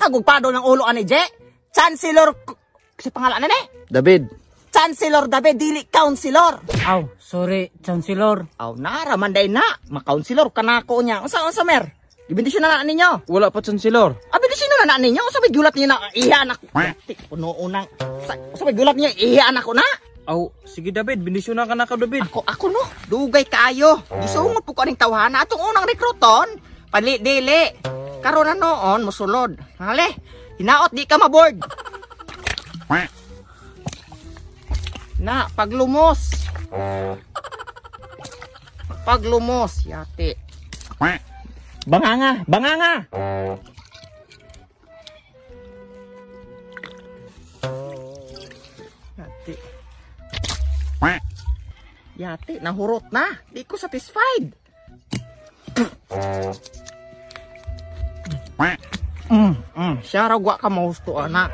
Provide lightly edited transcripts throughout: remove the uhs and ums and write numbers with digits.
Kagugpado ng ulo ani Je. Chancellor si pangalan na ni? David. Chancellor David dili counselor. Aw, sorry, Chancellor. Aw nara man day na, ma-counselor kanako niya. Unsa unsa mer? Gibendisyon na na ninyo. Wala pa, Chancellor. Ah, bendisyon na na ninyo. Unsa may gulat niyo na iha anak. Puno unang. Unsa may gulat niyo iha anak ko na? Aw, sige David, bendisyon na ka na ka David. Ako ako no, dugay kaayo. Gisungot po ko aning tawhana atong unang rekruton. Pali dili. Karon na noon mosulod. Hale, hinaot di ka maboard. Na, paglumos. Paglumos, yati. Banganga, banganga. Yati. Yati, nahurot na. Di ko satisfied. Siya raw gwa ka mahusto, anak.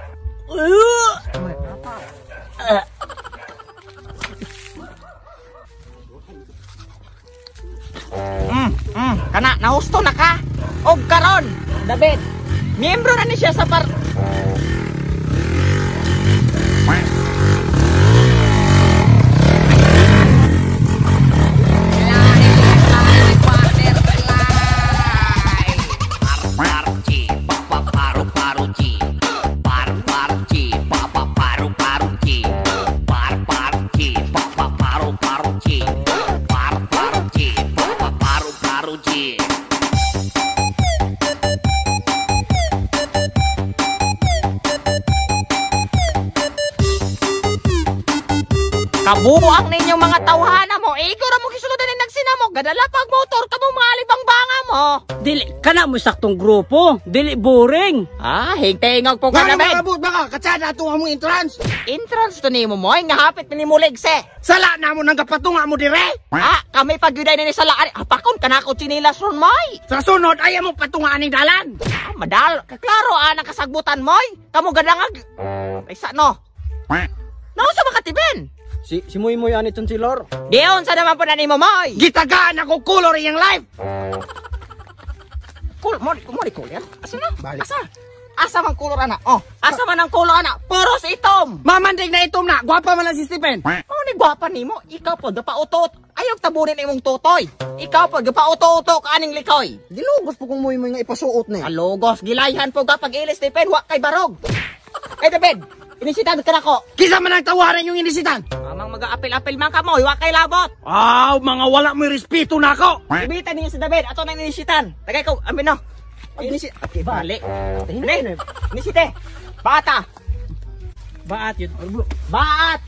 Kana, nahusto na ka. Og karon, David, miyembro na ni siya sa par... Kabuang ninyong mga tawhana mo. Ikaw ra mo gisulodan ni nagsinamo. Gadala pag motor kamo mga alibang-banga mo. Dili kana mo saktong grupo. Dili boring. Ah, hingtingog po ka na namin. Nga mga katsada ato among entrance. Entrance to nimo mo, nga hapit ni mo legse. Sala na mo nang kapatunga mo dire. Ah, kami pagyuday ni sala. Hapakon kanako tsinilas ron moy. Sa sunod ay mo patunga aning dalan. Ah, madal. Kaklaro ah, nakasagbutan moy. Kamo gadangag. Ay sa no. Nausa makatibin? Si Muy Muy ani Chancellor. Diyon sa naman po na nimo moy. Gitagaan ako color iyang life. Cool, mo mo color. Asa na? Balik. Asa? Asa man color ana? Oh, asa man ang color ana? Puros itom. Mamandig na itom na. Gwapa man lang si Stephen. Oh, ni gwapa nimo. Ikaw po gapautot. Ayaw tabunin imong totoy. Ikaw po gapauto-uto ka aning likoy. Gilugos po kung Muy Muy nga ipasuot ni. Alogos gilayhan po ka pag ilis Stephen, wa kay barog. Eh David, inisitan ka nako. Kisa man ang tawaran yung inisitan. Amang mag-aapil-apil man ka mo, wa kay labot. Aw, mga wala mo'y respeto na ako. Ibitan niyo si David, ato na inisitan. Tagay ko, amin no. Inisi, okay, bali. Ini, inisite. Bata. Baat yun. Baat.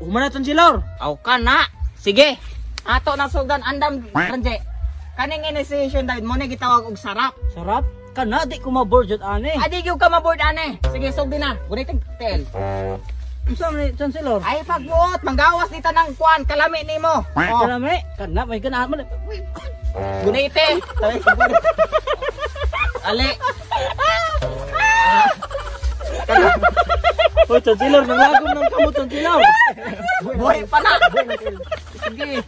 Umana Chancellor. Aw ka na. Sige. Ato na sugdan andam Ranje. Kaning initiation David mo ni gitawag og sarap. Sarap? Kana di ko maboard jud ani. Adi gyud ka maboard ani. Sige, sugdi na. Gunit tel. Unsa man ni Chancellor? Ay pagbuot, manggawas ni tanang kuan kalami nimo. Oh. Kalami? Kana may ganahan man. Gunite. Ali. Hoy Chancellor, nangagom ng kamot Chancellor. Buhay pa na. Sige.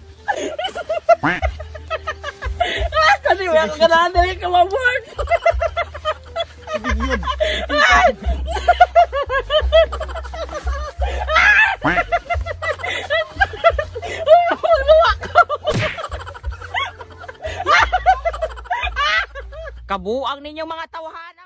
Kasi wala ka ganahan dali ka maboard. Kabuang ninyong mga tawhana.